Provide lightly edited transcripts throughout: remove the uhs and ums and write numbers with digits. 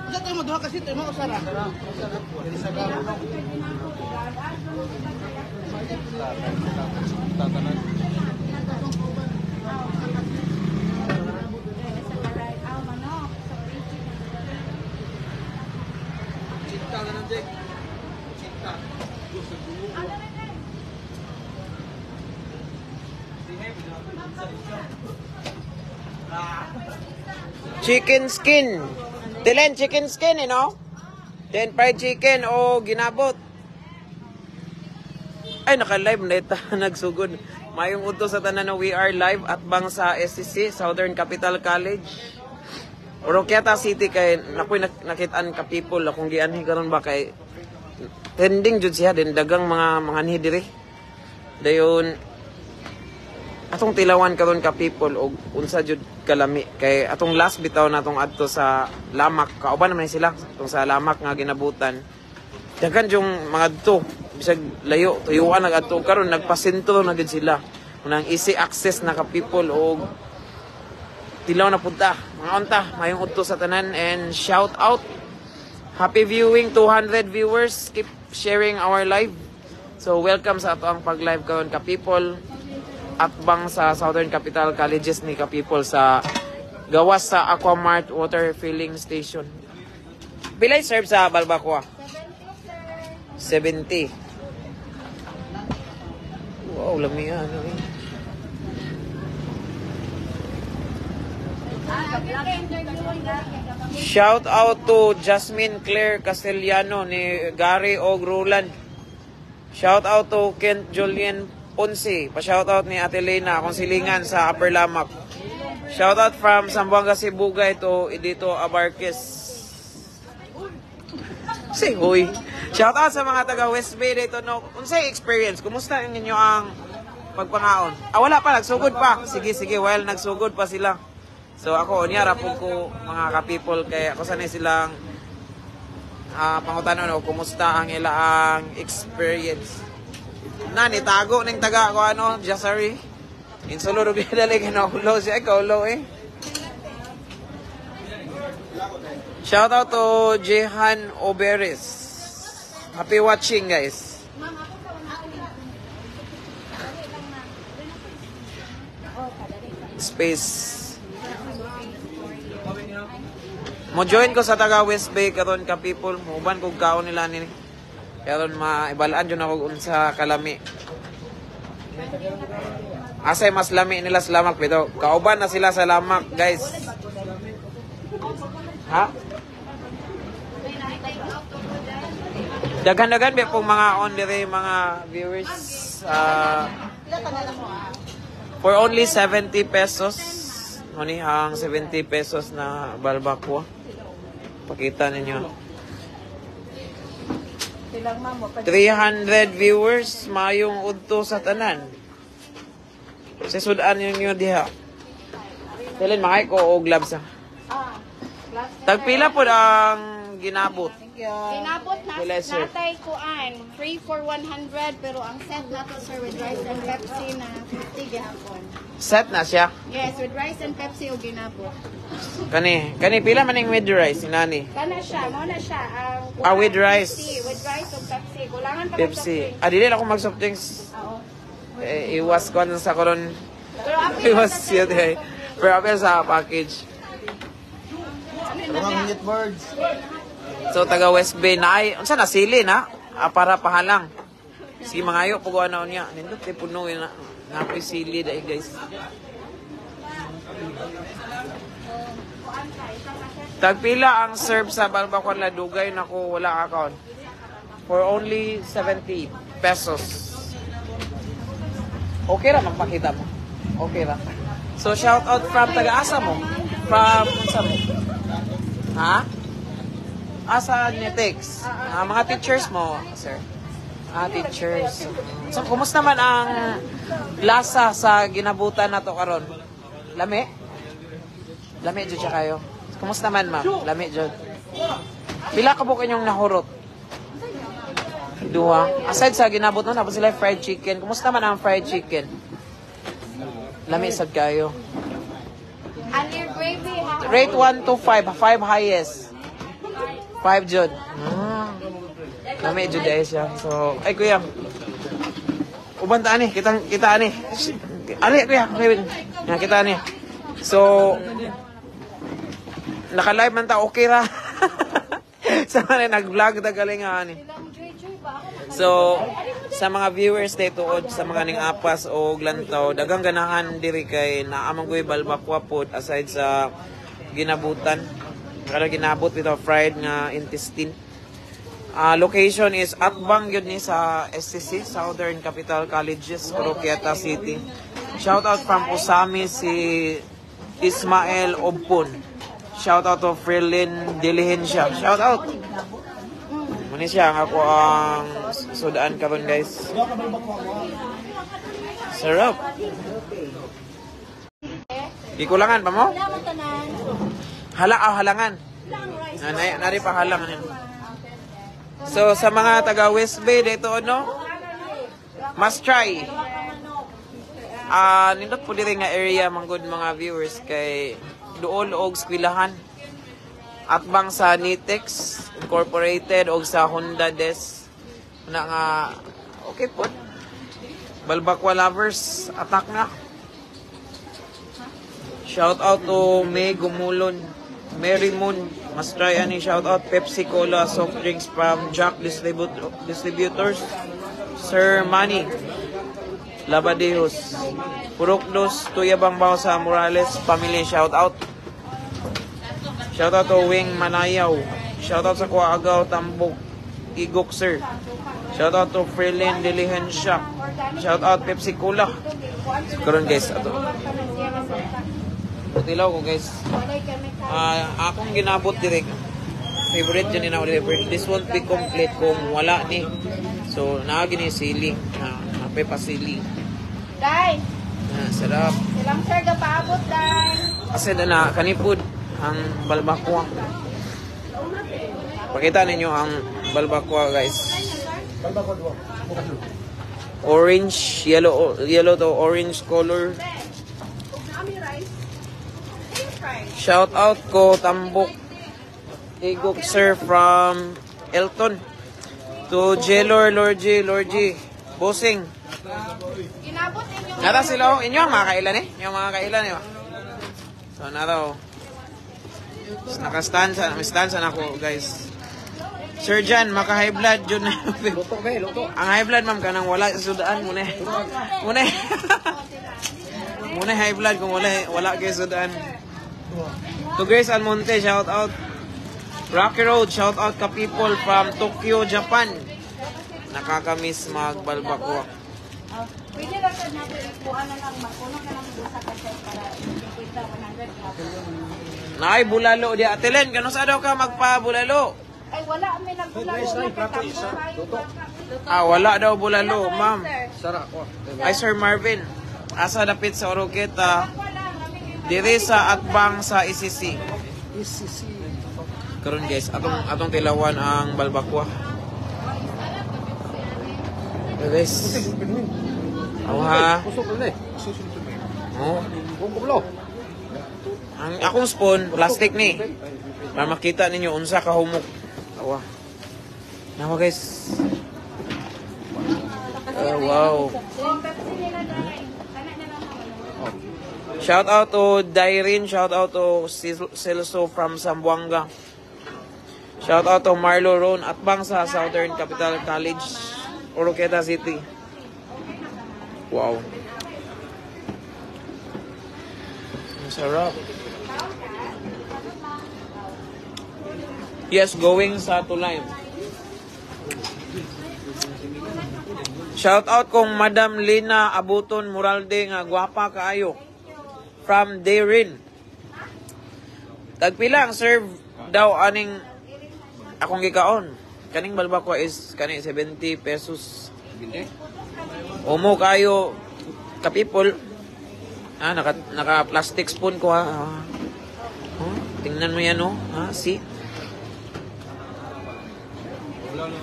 Unsa tayo mo duha kasi ito mo usara. Cinta na Jake. Cinta. Chicken skin. Tilen, chicken skin, eh, no? Then fried chicken o ginabot. Ay, naka-live na ita. Nagsugod. Mayong udto sa tanan na, we are live at bang sa SCC, Southern Capital College. Oroquieta City kay nakoy nakitaan ka people akong gianhi karon ba kay trending jud siya din, dagang mga anhi diri. Dayon atong tilawan karon ka people og unsa jud kalami kay atong last bitaw na atong adto sa Lamak, kauban naman ni sila atong sa Lamak nga ginabutan, daghan yung mga adto bisag layo, tuyuan nag-adto. Karon nagpasentro na gid sila unang easy access na ka people og tilaw na punta mga unta. Mayong udto sa tanan and shout out, happy viewing, 200 viewers. Keep sharing our live. So welcome sa ato ang pag live karon ka people at bang sa Southern Capital Colleges ni ka people sa gawas sa Aquamart Water Filling Station. Pilay serve sa balbacoa? 70. Wow, lami ano eh. Shout out to Jasmine Claire Castellano ni Gary Og Roland. Shout out to Kent Julian Ponce. Pa-shout out ni Ate Lena, akong silingan sa Upper Lamak. Shout out from Zamboanga Sibugay to Edito Abarquez. Say huy. Shout out sa mga taga West Bay dito, no. Unsay experience? Kumusta ninyo ang pagpangaon? Ah, wala pa, nagsugod pa. Sige sige, while nagsugod pa sila. So ako unya ra pud ko mga ka-people kay ako sanay silang pangutanon o kumusta ang ilaang experience. Na nitago ning taga ko ano, Jasari. Insulo ro dali kay naulo siya, kaulo eh. Shout out to Jehan Oberes. Happy watching, guys. Space. Mo join ko sa taga West Bay karon ka people, muuban kog kaon nila ni. Karon maibalaan jud ako unsa kalami. Asay mas lami nila sa Lamak pero kauban na sila sa Lamak, guys. Ha? Daghan-daghan ba pong mga on dire mga viewers, for only 70 pesos. Muni ang 70 pesos na balbakwa. Pakita ninyo. 300 viewers, mayong udto sa tanan. Sa sudan ninyo diha. Dali makay ko og gloves ha. Tagpila po ang ginabot? Inabot na Wala, sir. Natay kuan, 3 for 100, pero ang set na to, sir, with rice and Pepsi na 50 gihapon. Set na siya. Yes, with rice and Pepsi o ginabot. Kani, kani pila man ning with rice nani? Kana siya, mo na siya ang Ah, with rice. 50, with rice o Pepsi. Kulangan pa kag soft Pepsi. drinks. Ah, dili lang ako mag soft drinks. Oo. Eh, iwas ko na sa koron. Pero apil Iwas na sa siya eh. Pero apil sa package. Mga minute words. So taga West Bay na ay unsa na sili na? Ah, para pahalang. Sige mangayo pug ana niya. Nindot kay puno na. Napoy sili dai, guys. Tagpila ang serve sa Balbacoa la dugay nako wala account. For only 70 pesos. Okay ra magpakita mo. Okay ra. So shout out from taga-asa mo. From unsa mo? Ha? Asa Netix? Ah, mga teachers mo, sir. Ah, teachers. So, kumusta man ang lasa sa ginabutan na to karon? Lami? Lami jud siya kayo. Kumusta man, ma'am? Lami jud. Pila ka buok inyong nahurot? Duha. Aside sa ginabot no, tapos sila fried chicken. Kumusta man ang fried chicken? Lami sad kayo. Under gravy ha. Rate 1 to 5. 5 highest. 5 jud. Ah. Kami jud ay siya. So, ay kuya. Uban ta ani, kita kita ani. Ali kuya, kuya. Ya, kita ani. So, naka-live man ta, okay ra. Sa mga nag-vlog ta galing nga ani. So, sa mga viewers dito tuod sa mga ning Apas o Lantaw, daghang ganahan diri kay naa man goy balbakwa pod aside sa ginabutan. Kada ginabot bitaw, fried nga intestine. Ah, location is atbang yun ni sa SCC, Southern Capital Colleges, Oroquieta City. Shout out from Osami si Ismael Obpon. Shout out to Freelin Diligencia. Shout out. Muni siya ang ako ang sudaan karon, guys. Sarap. Gikulangan pa mo? Wala man tanan. Hala, ah, halangan. Lang rice. Nanay, nari pa halangan yun. So sa mga taga West Bay dito ano, must try. Ah, nindot po diri nga area manggod mga viewers kay duol og eskwelahan. Atbang sa Nitex Incorporated og sa Honda Des. Na nga okay po. Balbakwa lovers, attack na. Shout out to May Gumulon, Mary Moon, must try ani. Shout out Pepsi Cola soft drinks from Jack Distributors, Sir Manny Labadejos, Purok Dos, Tuyabang Bao sa Morales family, shout out. Shout out to Wing Manayaw. Shout out sa Kuagaw Tambok Igok sir. Shout out to Freelin Diligencia. Shout out Pepsi Cola. So, karon guys, ato. Tilaw ko, guys. Ah, akong ginabot direct. Favorite yun ni favorite. This won't be complete kung wala ni. So, naa gini sili. Ah, napay pa sili. Day, Ah, sarap. silang sir gapaabot, day. Kasi na na kanipod ang balbakwa. Pakita ninyo ang balbakwa, guys. Orange, yellow, yellow to orange color. Shout out ko Tambok Igok sir from Elton. To Jelor Lorgy Lorgy Bossing. Ginabot inyo. Nara sila oh. Inyo ang mga kailan eh. Inyo ang mga kailan eh. So nara oh. Naka-stand sa, may stand sa nako, guys. Sir Jan, maka high blood yun. Luto kay, luto. Ang high blood, ma'am, kanang wala sa sudaan muna. Muna. Muna high blood kung wala wala kay sudaan. To Grace Almonte, shout out. Rocky Road, shout out ka people from Tokyo, Japan. Nakakamiss magbalbakwa. Pwede ra sad nato ikuha na lang makuno ka lang usa ka set para 50 100. Naay bulalo di Ate Len, kano sa daw ka magpabulalo? Ay, wala may nagbulalo na kay tambo kayo. Ah, wala daw bulalo, ma'am. Sara ko. Ay, Sir Marvin, asa dapit sa Oroqueta, dire sa atbang sa ICC. ECC. Karon guys, atong atong tilawan ang balbakwa. Okay, guys. Oh ha. Kusog na eh. Oh. Kung kublo. Ang akong spoon, plastic ni. Para makita ninyo unsa ka humok. Awa. Nawa, guys. Oh, wow. Pepsi nila, day. Kana na lang ako. Shout out to Dairin, shout out to Celso from Zamboanga. Shout out to Marlo Ron atbang sa Southern Capital College, Oroquieta City. Wow. Ang sarap. Yes, going sa Tulay. Shout out kong Madam Lina Abuton Muralde nga gwapa kaayo from Dairin. Tagpila ang serve daw aning akong gikaon? Kaning balbakwa is kani 70 pesos. Umo kayo ka people. Ah, naka naka plastic spoon ko ha. Ah. Oh, tingnan mo yan oh. Ha, see?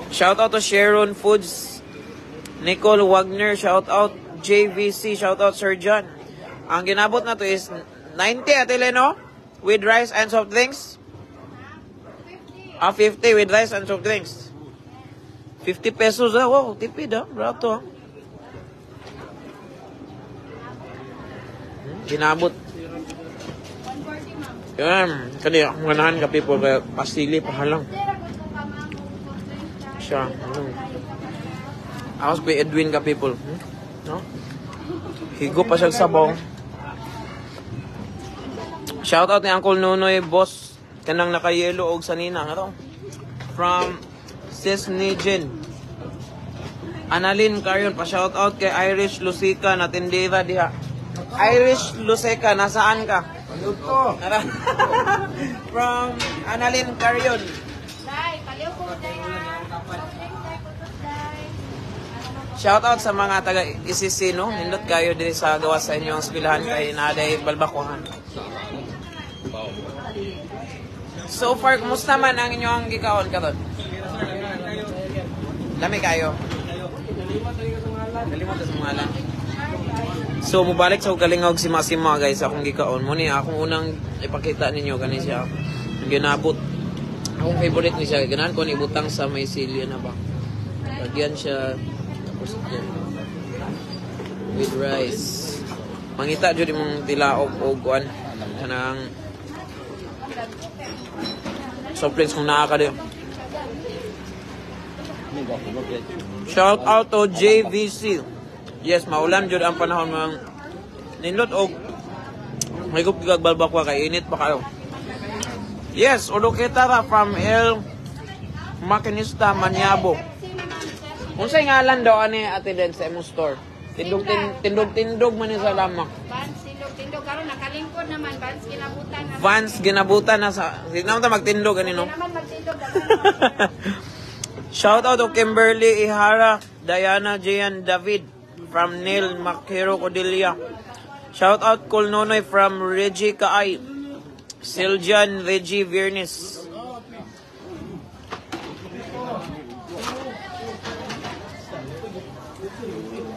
Shout out to Sharon Foods. Nicole Wagner, shout out JVC, shout out Sir John. Ang ginabot na to is 90, Ate Leno. With rice and soft drinks? Ah, 50 with rice and soft drinks. 50 pesos ah. Wow, tipid ah. Barato ah. Ginabot. Yan. Kani, akong ganahan ka people kaya pasili pa halang. Siya. Ako si Edwin ka people. No? Higo pa siya sabaw. Shout out ni Uncle Nonoy, boss. Kanang nakayelo og sanina. Nga to? From Sis Nijin. Annalyn Carion, pa shout out kay Irish Lucica na tindera diha. Irish Lucica, nasaan ka? Luto. Nara- From Annalyn Carion. Dai, paliw ko dai ha. Soft drinks dai, putos dai. Shout out sa mga taga ICC, no? Nindot kayo diri sa gawas sa inyong eskwelahan kay naday balbakuhan. So far, kumusta man ang inyong gikaon karon? Lami kayo. Nalimot sa mga. So mubalik sa kalingog si Masima guys akong gikaon. Mo ni akong unang ipakita ninyo kani siya. Ginabot. Akong favorite ni siya. Ganahan ko ni ibutang sa may silyo na ba. Lagyan siya tapos yan. With rice. Mangita jud imong tilaok og kuan kanang soft drinks kung naa ka di. Shout out to JVC. Yes, maulan jud ang panahon mga nindot og mahigop gigag balbakwa kay init pa kayo. Yes, Oroqueta ra from El Makinista Manyabo. Unsay ngalan daw ani Ate Den sa imong store? Tindog tindog tindog man ni sa lamak. Vans, tindog, tindog. Karon nakalingkod naman, Vans, kinabutan naman. Vans ginabutan na sa di naman ta magtindog ani no. Di naman magtindog. Shout out to Kimberly Ihara, Diana Gian David from Neil Makero Codilia. Shout out Kol Nonoy from Reggie Kaay. Siljan Reggie Viernes.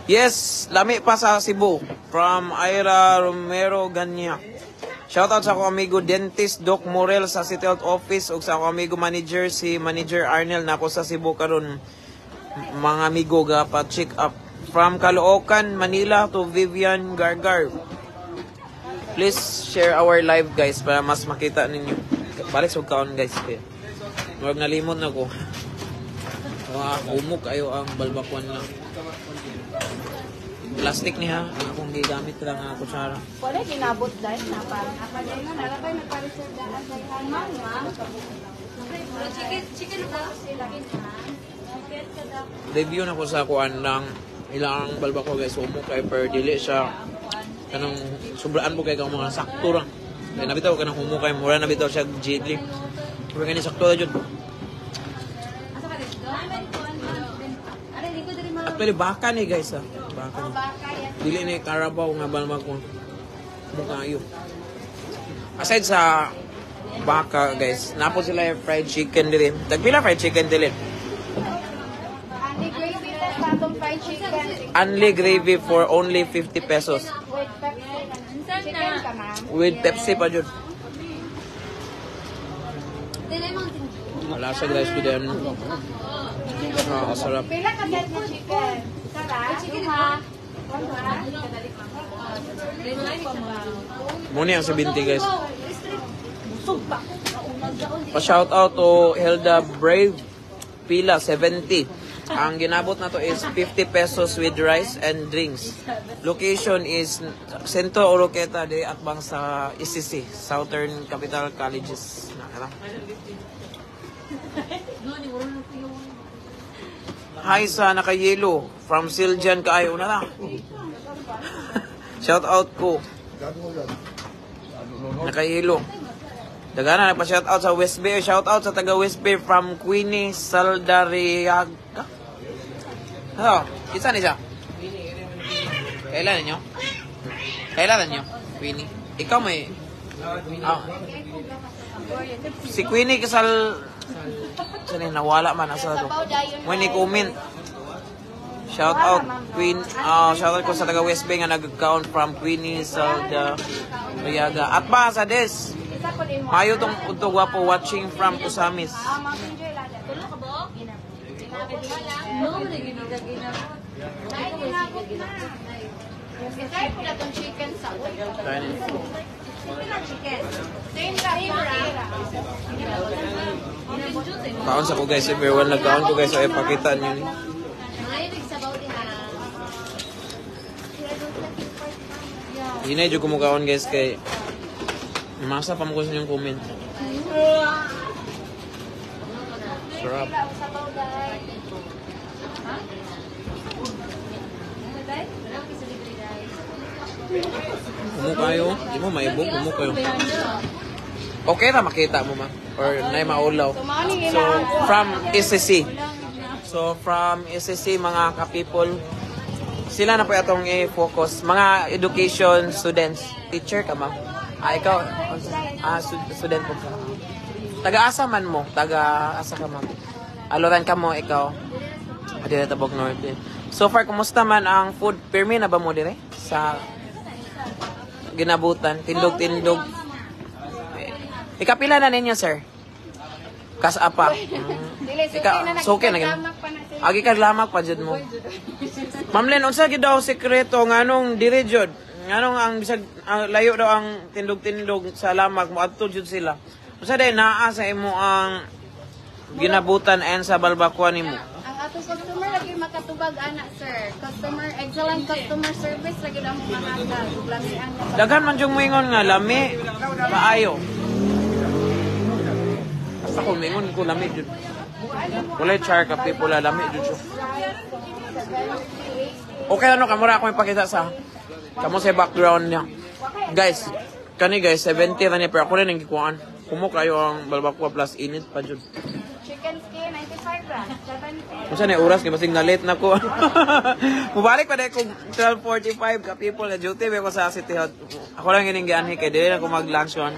Yes, lami pa sa Cebu from Ira Romero Ganya. Shout out sa akong amigo dentist Doc Morel sa City Health Office ug sa akong amigo manager si Manager Arnel nako sa Cebu karon mga amigo ga pa check up from Caloocan, Manila to Vivian Gargar. Please share our live guys para mas makita ninyo. Balik sa kaon guys kaya. Murag nalimot na ko. Mga umok ayo ang balbakwan na. Plastic niya, ang akong gigamit lang ang kutsara. Wala ginabot dahil napa. Napa dahil na nalabay nagpa-reserve daan sa ma'am, ma'am. Chicken, chicken ba? Review na ko sa kuan ng ilang balbakwa guys, umok kay per dili siya kanang sobraan po kay kang mga sakto ra. Kay nabitaw kanang humo kay mura nabitaw siya jidli. Pero kani sakto ra jud. Actually baka ni guys ah. Baka ni. Dili ni Carabao nga balbakwa. Mukha ayo. Aside sa baka guys, napo sila yung fried chicken dili. Tagpila fried chicken dili? Only gravy tas atong fried chicken. Only gravy for only 50 pesos. With Pepsi. Chicken ka, ma'am. With Pepsi pa jud. Wala siya guys, good din. Ah, sarap. Pila ka set na chicken? Sara? Duha? Muna ang 70 guys. Pa-shout out to Hilda Brave Pila 70. Ang ginabot na to is 50 pesos with rice and drinks. Location is Centro Oroqueta de Atbang sa ICC, Southern Capital Colleges. Nakita? Hi sa nakayelo from Siljan kaayo na lang. Shout out ko. Nakayelo. Dagana nagpa shout out sa West Bay. Shout out sa taga West Bay from Queenie Saldariaga. Hello, kinsa ni siya? Kailan ninyo? Kailan ninyo? Queenie. Ikaw may ah. Si Queenie kasal saan eh, nawala man asa to. When ni comment. Shout out Queen, shout out ko sa taga West Bay nga nag-count from Queenie Saldariaga. At ba sa des. Unsa po imo? Mayo tong udto, gwapo, watching from Usamis. Ah, Mountain Dew lang. Tulo ka ba? No, ginabot. Ay, ginabot na. Try po na tong chicken sa uy. Chicken or chicken? Same ra, same ra. Kaon sa ko, guys, everyone nagkaon ko, guys, so ipakita niyo ni. Mga nagsabaw diha. Hinay jud ko mukaon, guys, kay masa pa mo ko sa inyong comment. Sarap. Sabaw, guys. Kumo kayo, di mo maibog, kumo kayo. Okay ra makita mo, ma. Or nay maulaw. So from SCC. So from SCC, mga ka-people, sila na po atong i-focus. Mga education students. Teacher ka, ma'am? Ah, ikaw, ah, student po ka. Taga-asa man mo? Taga-asa ka, ma'am? Aloran ka mo, ikaw? Ah, dire Tabog Norte. So far, kumusta man ang food? Pirmi na ba mo dire? Sa ginabutan, tindog-tindog. Eh, ikapila na ninyo, sir? Kasapa. Dili, suki Ikaw, na suki na gid. nagkaklamak pa na sila. Agi ka lamak pa jud mo. Ma'am Len, unsa gid daw sekreto nganong dire jud? Nganong ang bisag ang layo daw ang tindog-tindog sa lamag mo adto jud sila. Unsa day naa sa imo ang ginabutan and sa balbakwa nimo? Ang atong customer lagi makatubag ana, sir. Customer excellent customer service lagi ang mga ug lami ang Daghan man jud moingon nga lami maayo. Basta ko moingon ko lami jud. Walay char ka people, lami jud siya. Okay ano kamura ako ipakita sa kamo sa background niya. Guys, kani guys 70 ra niya pero ako rin ang gikuan. Kumo kayo ang balbakwa plus init pa jud. Chicken skin 95 ra. 70. Unsa na oras kay basig na late na ko. Mubalik pa dai kog 12:45 ka people na duty ba ko sa City Hall. Ako lang gining gianhi kay dili na ko mag-lunch on.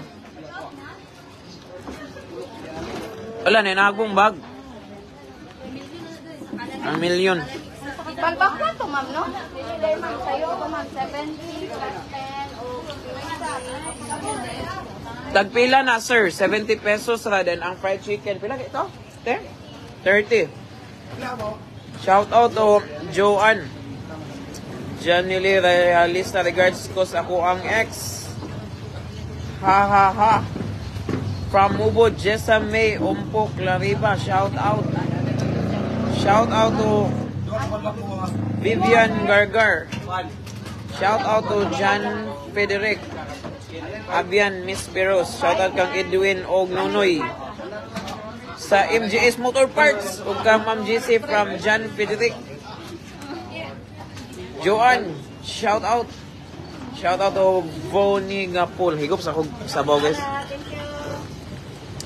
Wala na nagbong bag. Ang milyon. Balbakwa to, ma'am, no? Dili dai, ma'am, sayo to, ma'am, 70 plus 10 o Tagpila na, sir, 70 pesos ra then ang fried chicken. Pila kay ito? 10? 30. Shout out to Joanne. Janely Realista, regards ko sa ako ang ex. Ha ha ha. From Mubo, Jessa May Umpo Clariba, shout out. Shout out to Vivian Gargar. Shout out to John Frederick. Abian Miss Peros. Shout out kang Edwin Og Nonoy. Sa MGS Motor Parts ug kang Ma'am GC from John Frederick. Joanne, shout out. Shout out to Bonnie Gapul. Higop sa kog sabaw, guys. Ah, thank you.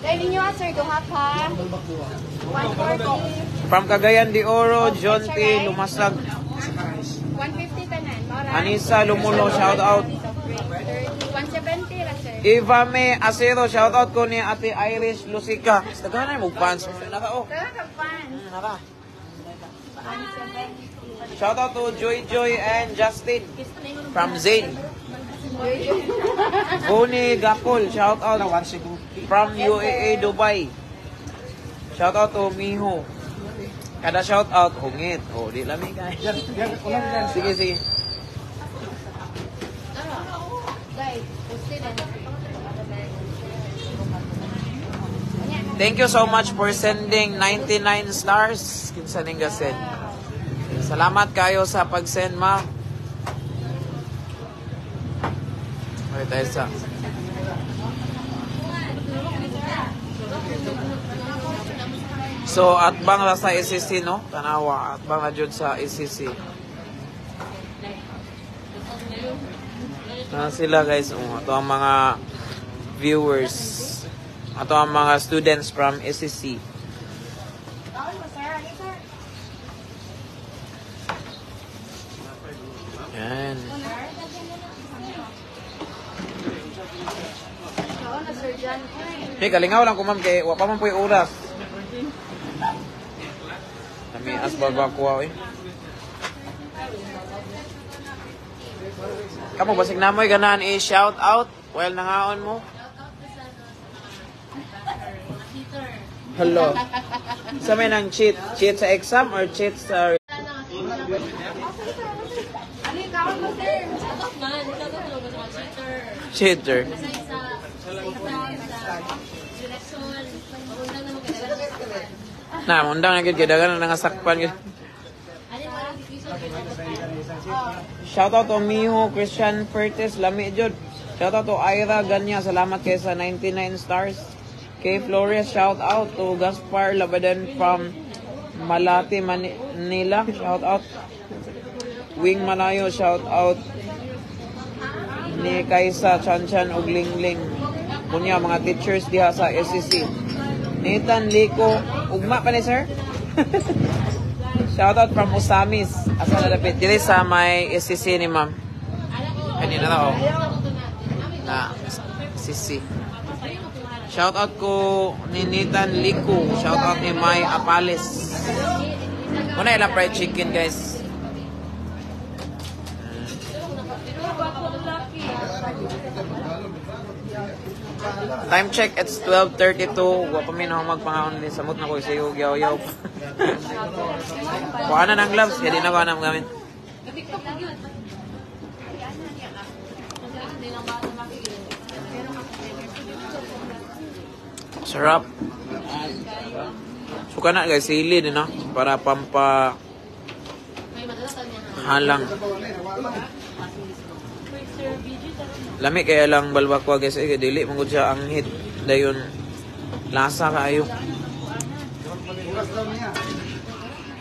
Dahil ninyo ah, sir, duha ka. 140. From Cagayan de Oro, John T. Lumasag. 150 tanan. Mora. Anissa Lumulo, shout out. 170 ra, sir. Eva May Acero, shout out ko ni Ate Irish Lucica. Daghan na mo fans. Naka oh. Tara ka fans. Naka. Shout out to Joy Joy and Justin from Zain. Bonnie Gapol, shout out from UAA Dubai. Shout out to Miho. Kada shout out, hungit. Oh, di lami, guys. Sige, sige. Guys, pusti na. Thank you so much for sending 99 stars. Kinsa ning send. Salamat kayo sa pag-send, ma. Okay, tayo sa. So, at bang ra sa SCC, no? Tanawa, at bang ra jud sa SCC. Na sila, guys, oh, ito ang mga viewers. Ato ang mga students from SCC. Yan. Oo na, Sir John. Hey, kalingaw lang ko, ma'am, kay wa pa man po'y oras. Nami as balbakwa eh. Kamo basig namoy ganahan i-shout out while nangaon mo. Shout out to sa Hello. Sa may nang cheat? Cheat sa exam or cheat sa Ano yung kawag mo, sir? Shoutout man. Shoutout mo sa mga cheater. Cheater? Sa isa, sa exam, sa direction. Undang naman kailangan ng sakpan. Na, undang na gid gidagan na nga sakpan gid. Ano yung mga decision? Shoutout to Miho Christian Fertes, lami jud. Shoutout to Ira Ganya, salamat kay sa 99 stars. Kay Flores, shout out to Gaspar Labadan from Malate, Manila. Shout out. Wing Malayo, shout out ni Kaisa Chanchan ug Lingling. Kunya mga teachers diha sa SCC. Nathan Lico, ugma pa ni sir? Shout out from Ozamis. Asa na dapit? Dili sa may SCC ni ma'am. Kanina na oh. Na SCC. Shout out ko ni Nathan Lico. Shout out ni May Apales. Muna ila fried chicken, guys. Time check, it's 12:32. Wa pa mi na magpangaon ni samot na ko sa iyo yaw-yaw. Kuha na ng gloves, kaya di na ko na gamit. TikTok na yun. Hindi lang ba makikita? Sarap. Suka na guys, sili din no? Para pampa May madala niya ha. halang. Lami kaya lang balbakwa guys, eh, dili man gud siya ang hit dayon lasa kaayo.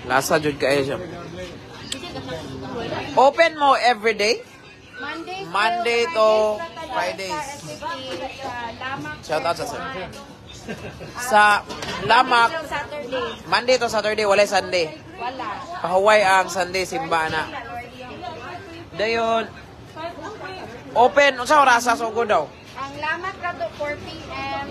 Lasa jud kaayo siya. Open mo every day? Monday, Monday to Fridays. Fridays. Sa Lamak. Shout out sa sir. Sa Lamak, Saturday. Monday to Saturday, walay Sunday. Wala. Pahuway ang Sunday simba na. Dayon, open, unsa orasa sugod daw? Ang Lamak ra to 4 p.m.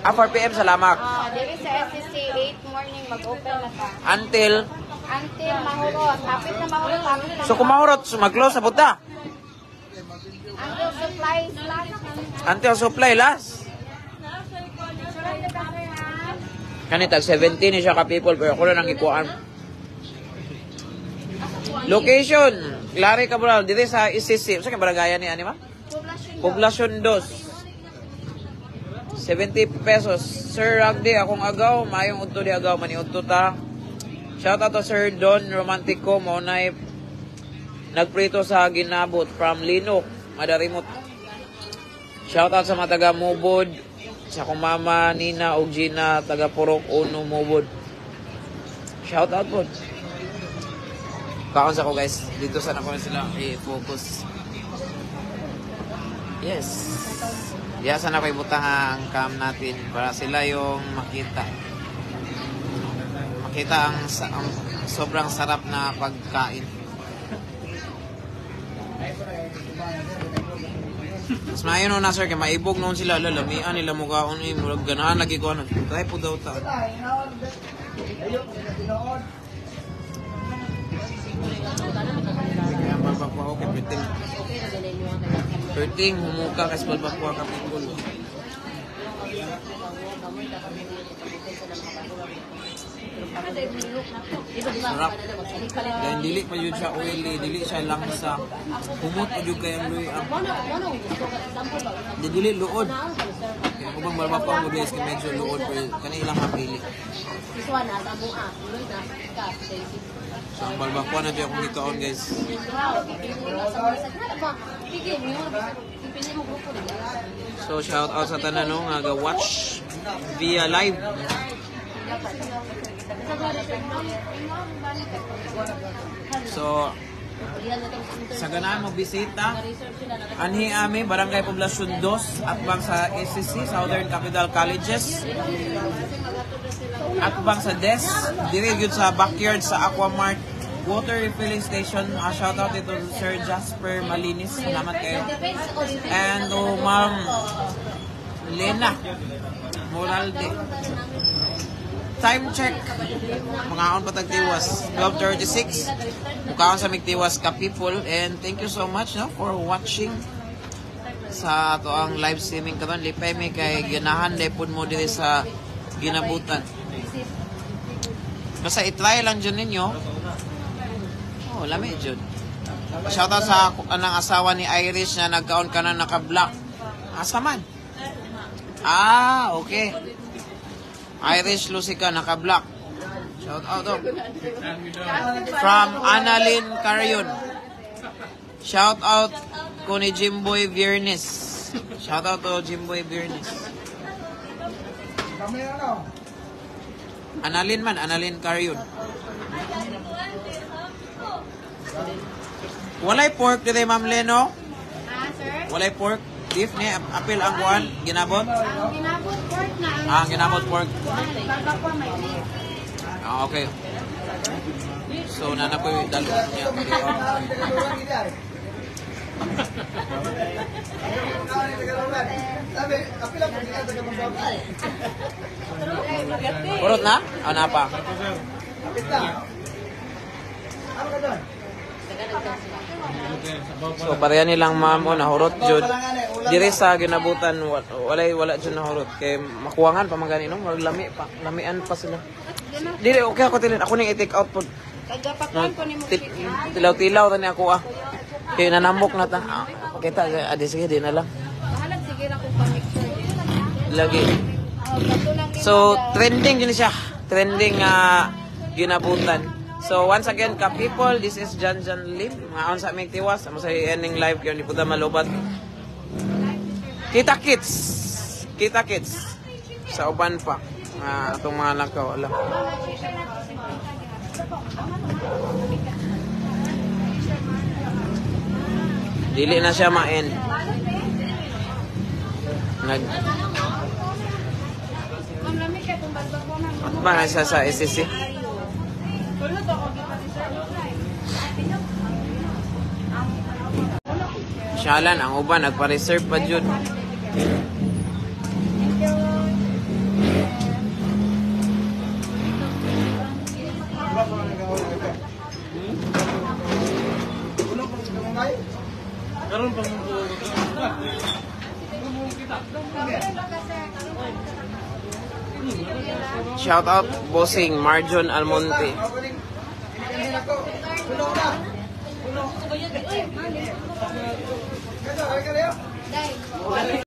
Ah, 4 p.m. sa Lamak. Ah, diri sa SCC 8 morning mag-open na ta. Until, Until mahurot. Hapit na mahurot, hapit na. So kung mahurot, so mag-close na punta. Until supplies last. Until supply last. Kani tag 70 ni siya ka people pero ako na nang ikuan. Location, Larry Cabral, dito sa ICC. Sa kay barangay ni ani ma? Poblasyon 2. 70 pesos. Sir Ragdi, akong agaw, maayong udto di agaw, maniudto ta. Shout out to Sir Don Romantico, mao nay nagprito sa ginabot from Linok, Madarimot. Shout out sa mga taga Mubod, sa akong mama Nina ug Gina taga Purok Uno Mubod. Shout out po. Kaon sa ko guys, dito sa nako sila i-focus. Yes. Diya sana ko ibutang ang cam natin para sila yung makita. Makita ang sobrang sarap na pagkain. Mas maayo no na sir kay maibog noon sila ala lamian nila mukaon eh murag ganahan lagi ko ano. Try po daw ta. Kaya balbakwa okay perting. Perting humuka kas balbakwa ka people. Sarap. Dahil dili pa yun siya oily, dili siya langsa. Humot pa yun kayang luy ang di dili luod. Kaya ubang balbakwa mo guys kay medyo luod pero kani ilang mapili. This one, nasa among ah. Uloy na. Ka, So ang balbakwa na dyan akong gikaon guys. Sige, ipili mo grupo nila. So shout out sa tanan no nga ga-watch via live. So sa ganahan mo bisita, anhi ami Barangay Poblacion 2 atbang sa SCC Southern Capital Colleges. Atbang sa DES, diri gyud sa backyard sa Aquamart Water Refilling Station. Shout out ito to Sir Jasper Malinis. Salamat kayo. And to Ma'am Lena Moralde. Time check. Mga pa tagtiwas. 12:36. Mukaon sa Migtiwas ka people and thank you so much no for watching sa ato ang live streaming karon. Lipay mi kay ganahan day pud mo diri sa Ginabutan. Basta i-try lang dyan ninyo. Oh, lami dyan. Shoutout sa anang asawa ni Irish na nagkaon ka na naka-black. Asa man? Ah, okay. Irish Lucica naka-black. Shout out oh. From Annalyn Carion. Shout out ko ni Jimboy Viernes. Shout out to Jimboy Viernes. Annalyn man, Annalyn Carion. Walay pork dire, Ma'am Leno. Ah, sir? Walay pork. Beef ni apil ang kuan ginabot. Ang ginabot pork na. Ah, ang ginabot pork. Kuan, barbacoa may beef. Ah, okay. So nana ko yung dalo niya. Urot na? Ah, na pa. So pareha nilang ma'am o nahurot jud. Dire sa ginabutan walay wala jud nahurot kay makuwangan pa man gani no, murag lami pa, lamian pa sila. Dire okay ako tilin ako ning i-take out pod. Kagapakuan ko ni mo chicken. Tilaw-tilaw tani ako ah. Kay nanamok na ta. Ah, pakita adi sige di na lang. Bahalag sige lang kung pa-mixer. Lagi. Oh, kato lang ni So trending yun siya. Trending ginabutan. So once again ka people, this is Jan Jan Lim. Mga sa aming tiwas, amo sa ending live kayo di po ta malubat. Kita kits. Kita kits. Sa uban pa. Atong mga lakaw alam. Dili na siya ma-end. Nag Ma'am, lami kay kung barbacoa ma'am. At ba sa SCC? Tulog ako dito si sir. Siyalan, ang uban, nagpa-reserve pa jud. Thank you. Shout out Bossing Marjon Almonte. Dai.